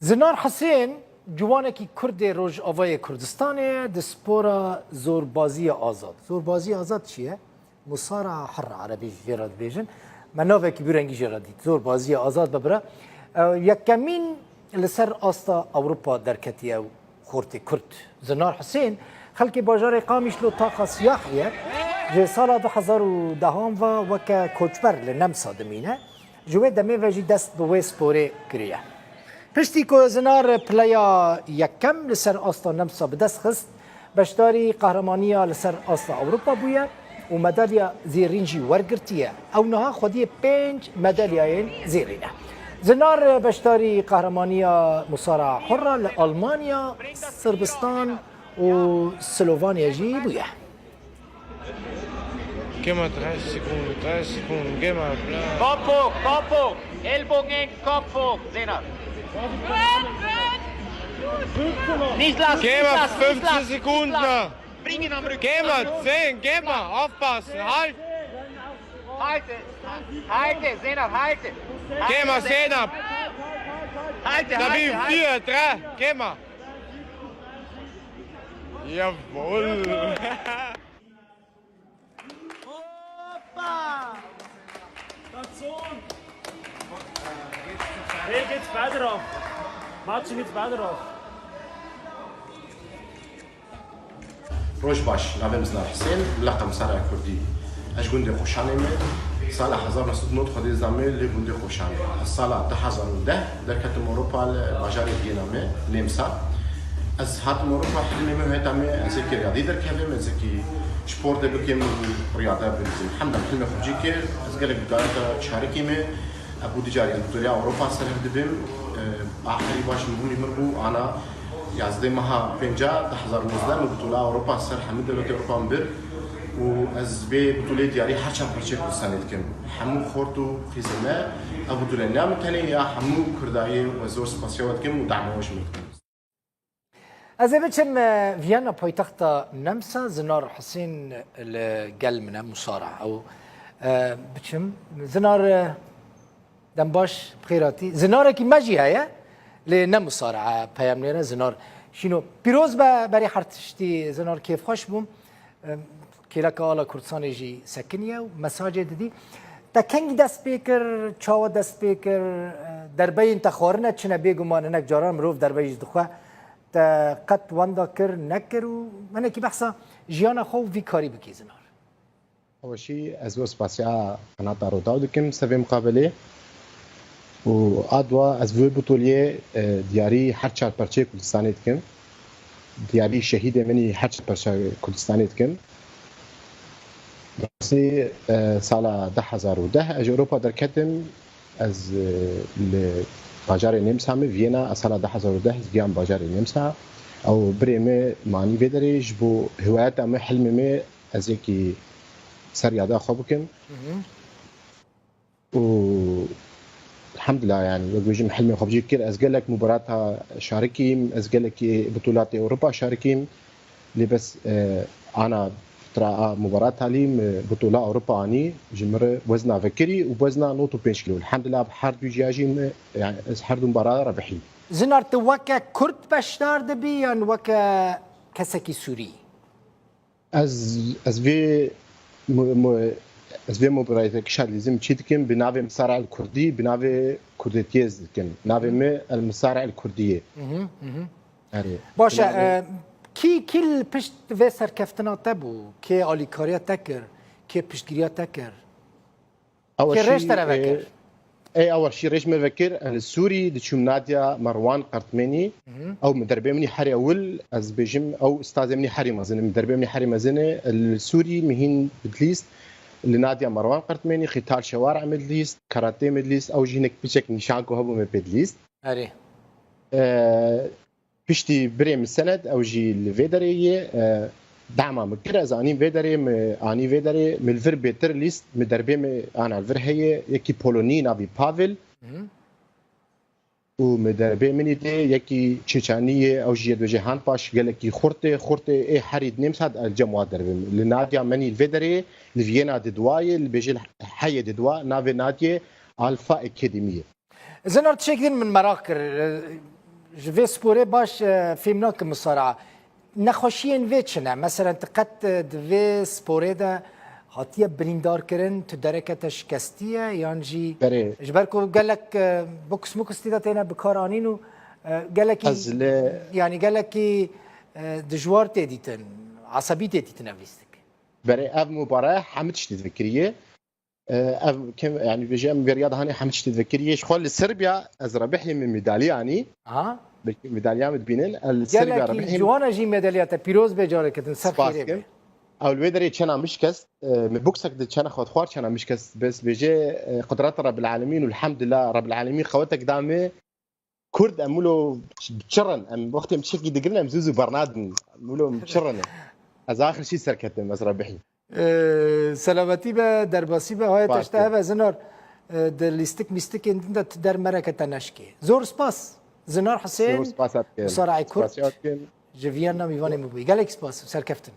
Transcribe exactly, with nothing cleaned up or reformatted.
Zinar Hisên, ciwanekî Kurdê Rojavayê Kurdistanê ye, di spora zorbaziya azad. Zorbaziya azad çi ye? Musara hurra erebî jê re dibêjin. Me navekî bi rengî jê re dît. Zorbaziya azad be bira. E, yekemîn li ser asta Ewropa derketiye û xortê Kurd Zinar Hisên, xelkê bajarê Qamîşlo Taxa Siyahiyê ye. Ji sala du hezar û dehan ve weke koçber li Nemsa dimîne. Ji wê demê ve jî dest bi wê sporê kiriye. Piştî ku Zinar pileya yekem li ser asta Nemsa bi dest xist, beşdarî qehremanîya li ser asta Ewropa bûye û medalya zêrîn jî wergirtiye. Ew niha xwediyê pênc medalyayên zêrîn e. Zinar beşdarî qehremanîya Musara Hurra li Almanya, Sirbistan û Slovanya jî bûye. Gema dreißig Sekunden, dreißig Sekunden, Gema, bla. Kopf hoch, Kopf hoch, Ellbogen, Kopf hoch, Zeynep. Nicht lassen, nicht Gema, lassen, nicht lassen, nicht lassen. Bring ihn am Rücken. Gema, zehn, Gema, aufpassen, halt. Halte, halte, Zeynep, halte. Gema, Zeynep. Halte, halte, halte. Vier, drei, Gema. Jawohl. Hoppa! Hey, geht's weiter auf? Matschen geht's weiter auf? Roj baş, navê min Zinar Hisên, leqem Sara Kurdî. Ez ji gundê Xoşanê me. Sala hezar neh sed û nod xwedî zame li gundê Xoşanê. Ez sala du hezar û deh derketim Ewropa li bajarê Viyana me, Nemsa. Ez hatim Ewropa, hilmê me heta me, ez ê riyadî derkevim, ez ê sportê bikim û riyade bikim. Hemda hilmê xwe cî kir, ez gelek garanta şarikî me, ez bû dicarî li Butulya Ewropa ser hev dibim. Ahirî baş min bû, min bû ana yazdeh meha pênca du hezar û nozdeh min Butula Ewropa ser hemû dewletê Ewropa min bir û ez vê butulê diyarî her çar parçeyê Kurdistanê dikim. Hemû xort û xîzin me, ev butule ne min tenê ya hemû Kurdayê û ez zor spasiya we dikim û dema we ji min dikim. Ez ê biçim, e, Viyana paytexta Nemsa, Zinar Hisên li gel min e, Musara. Ew, e, biçim, Zinar, e, dem baş, bi xêr hatî. Zinarekî me jî heye, lê ne Musara, e, peyamnêre Zinar. Şîno, pîroz be, berî her tiştî Zinar kêfxweş bûm. Em, kêleka Ala Kurdistanê jî sekiniye û mesajê didî. Te kengî dest pê kir, çawa dest pê kir, e, derbeyên te xwarine çi ne? Bêguman hinek caran mirov derbeyî jî dixwe. Te qet wenda kir, nekir û hinekî behsa jiyana xwe û vî karî bikî Zinar. Ew jî ez wê spasiya qenata Rûdaw dikim ser vê miqabelê. Û a dua ez vê butuliyê, e, diyarî her çar perçeyê Kurdistanê dikim. Diyarî şehîdê min î her çar perçeyê Kurdistanê dikim. Rastî, e, sala du hezar û deh ez ji Ewropa derketim. Ez, e, li bajarê Nêmsa me, Viyana, ez sala du hezar û deh ez giyam bajarê Nêmsa. Ew birê me manî vê derê ji bo hiwayeta me, hilmê me, ez yekî ser yada xwe bikim. Hı hı. Û elhamdulillah, yani, wek bêjim, hilmê xwe bi cî kir. Ez gelek mubarata şarikîm, ez gelekî bitulatê Ewropa şarikîm. Lê bes, e, ana fitra a mubarata lî, mi bitola Ewropa anî, ji min re wezna vekirî û wezna nod û pênc kilo. Elhamdulillah, bi her du ciya jî mi, yani, ez her du mubara re bihî. Zinar, tu weke Kurd beşdar dibî yan weke kesekî Sûrî? Ez, ez vê mu-, mu-, ez vê mubarayete kişa dizim çî dikim, bi navê Misara el Kurdî, bi navê Kurdetiyê ez dikim. Navê mi El Misara el Kurdî ye. Mhm, mhm. Erê. Baş e, Bi navê e, kî, kî li pişt vê serkeftina te bû? Kê alîkariya te kir? Kê piştgiriya te kir? Ew Kê şî, rêj te re e, vekir? Ey, ew şî rêj me vekir, ez li Sûrî diçûm Nadia Merwan Qertmenî. Mhm. Ew min derbê min î herî ewil, ez bêjim, ew ustazê min î herî mezin, min derbê min î herî mezin e. Li Sûrî min hîn bi dilîst, li Nadia Merwan Qertmenî, xital şewara me dilîst, karate me dilîst, ew jî hinek piçek nîşan ku hebû me pê dilîst. Erê. E, Piştî birê min Sened, ew jî li vê derê ye, e, dema min kir, ez anîm vê derê, min anî vê derê, min li vir bêtir lîst, min derbê min ana li vir heye, yekî Polonî navî Pavel. Mhm. Û min derbê min î dê, yekî Çêçanî ye, ew jî yê dibêje Handbaş, gelekî xurt e, xurt e, ê herî di Nêmsa di el cem wa derbê min. Li Nadia Menî li vê derê, li Viyena di dua ye, li bêje li heyê di dua, navê Nadiyê Alfa Academy ye. Zinar, tiştek din min meraq kir. E, Ji vê sporê baş e, fêm nakim misara. Nexweşiyên vê çi ne? Meselen, tu qet e, di vê sporê de hatiye birîndarkirin, tu dereke te şikestî ye, yan jî Berê. Ji ber ku gelek e, bokus mukus tê de têne bikaranîn û e, gelekî Ez li- yanî gelekî e, dijwar tê dîtin, asebî tê dîtin ev lîstik. Berê ev mubare hemî tiştî difikiriye. Ee, ev kim yani vêje em veriya daha ne hemî tiştî difikiriye. Ji xwe li Serbiya ez rebihî min medalya anî. Aha. Belkî medalya min dibînin. Ez li Serbiya Gelekî rebihî min. Ciwana jî medalya te pîroz be carekê din ser Spas xêrê kim. be. Ew li wê derê çena min şikest. Ee, min boksek di çena xwe xwar çena min şikest. Bes vêje e, qudreta Rabbil Alemîn û elhamdulillah Rabbil Alemîn qewetek da me. Kurd em wilo çirin. Em wextê em tiştekî digirin em zû zû bernadin. Em wilo em çirin. Ez axir şî serketim ez rebihî. Ee, selametî be, derbasî be, hayat Spas işte be. Heve Zinar. Ee, di lîstik mîstikên din de tu der mereke te neşkê. Zor spas. Zinar Husên, Zor spas dikim. Musara Aykurt, Spas dikim. ji Viyana mîvanê min bûyî. Gelek spas û serkeftin.